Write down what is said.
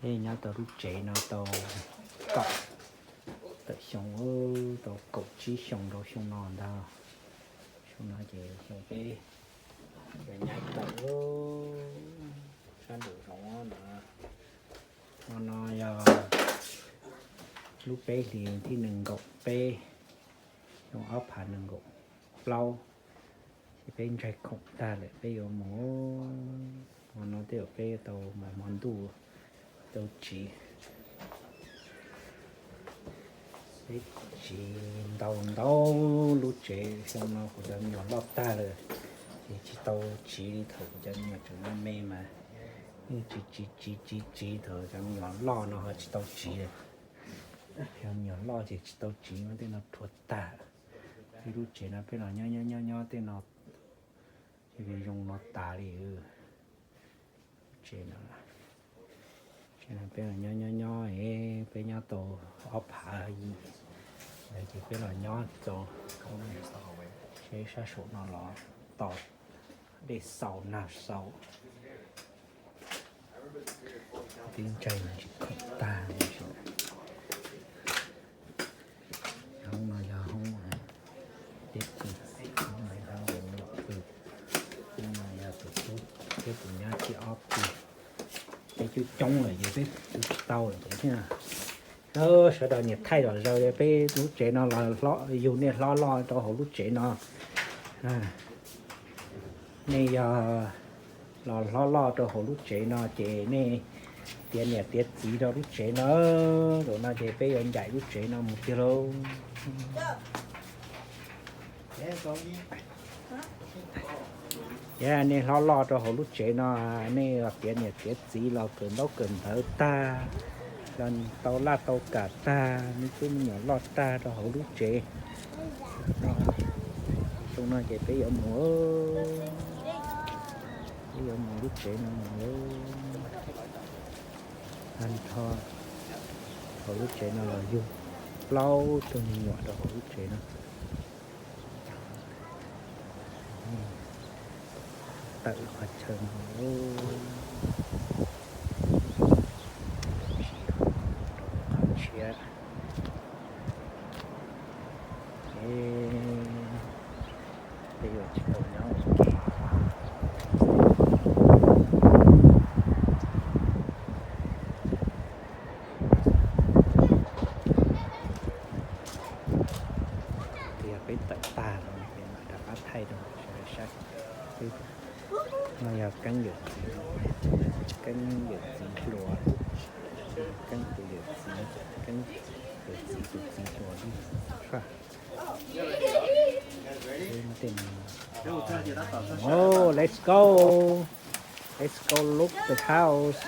Peb nyob tau lub tsev no tau kaum tawm xyoo, tau kaum tsib xyoo rau xyoo no ntag. Xyoo no ces xyoo peb nyaib tawm sab nraum zoov no. No no yog lub peb hlis thib nees nkaum peb, xyoo ob phav nees nkaum plaub, ces peb ntsaig khoom tag lawm peb yuav mus. Hmo no tej zaum peb tau mus hmo ntuj tau tsiv. Peb tsiv ntau ntau lub tsev, xyoo no kuv cov me nyuam loj tag lawm, ces tsis tau tsiv li thaum kuv cov me nyuam tseem me me mas yeej tsiv tsiv tsiv tsiv tsiv, thaum cov me nyuam loj no ho tsis tau tsiv. Cov me nyuam loj ces tsis tau tsiv, tej no rhuav tag. Peb lub tsev no peb los nyob nyob nyob nyob tej no, ces zoo no tas li. Tsev no, tsev no peb los nyob nyob nyob, peb nyob tau ob phav yim, ces peb los nyob tau seb sab saum no los tau dej xaus nag xaus. Twb ntsaig tsis khoom tag li. Hoob no yog hoob tiab txiv, hoob no yog hoob nyuam qws, hoob no yog tus tub thiab tus nyab thib ob pw. Peb coob coob lawm ces peb tu tsis tau lawm thiab. Sawv daws niam thaij zom zaws peb lub tsev no los yug niaj hlob loj rau hauv lub tsev no. Nej yog los hlob loj rau hauv lub tsev no ces nej tiav niam tiav txiv rau lub tsev no. Zaum no ces peb yuav ncaim lub tsev no mus tiag lauj. Yog nej hlob loj rau hauv lub tsev no, nej los tiav niam tiav txiv los kawm ntaub kawm ntawv tag, los tau laj tau kam tag, nej tub me nyuam loj tag rau hauv lub tsev. Xyoo no ces peb yuav mus, peb yuav mus lub tsev no mus. Tag nrho hauv lub tsev no los yug plaub tug me nyuam rau hauv lub tsev no. Tawm qhov chaw no rau qhov tshiab. Peb yuav tsis tau nyob ua ke. Yog peb tawm tag no ces mam rov qab thaij rau sawv daws saib. No yog keeb yawm txiv, keeb yawm txiv hluas, keeb tus yawm txiv, keeb yawm txiv tus txiv hluas li. Oh, let's go. Let's go look the house.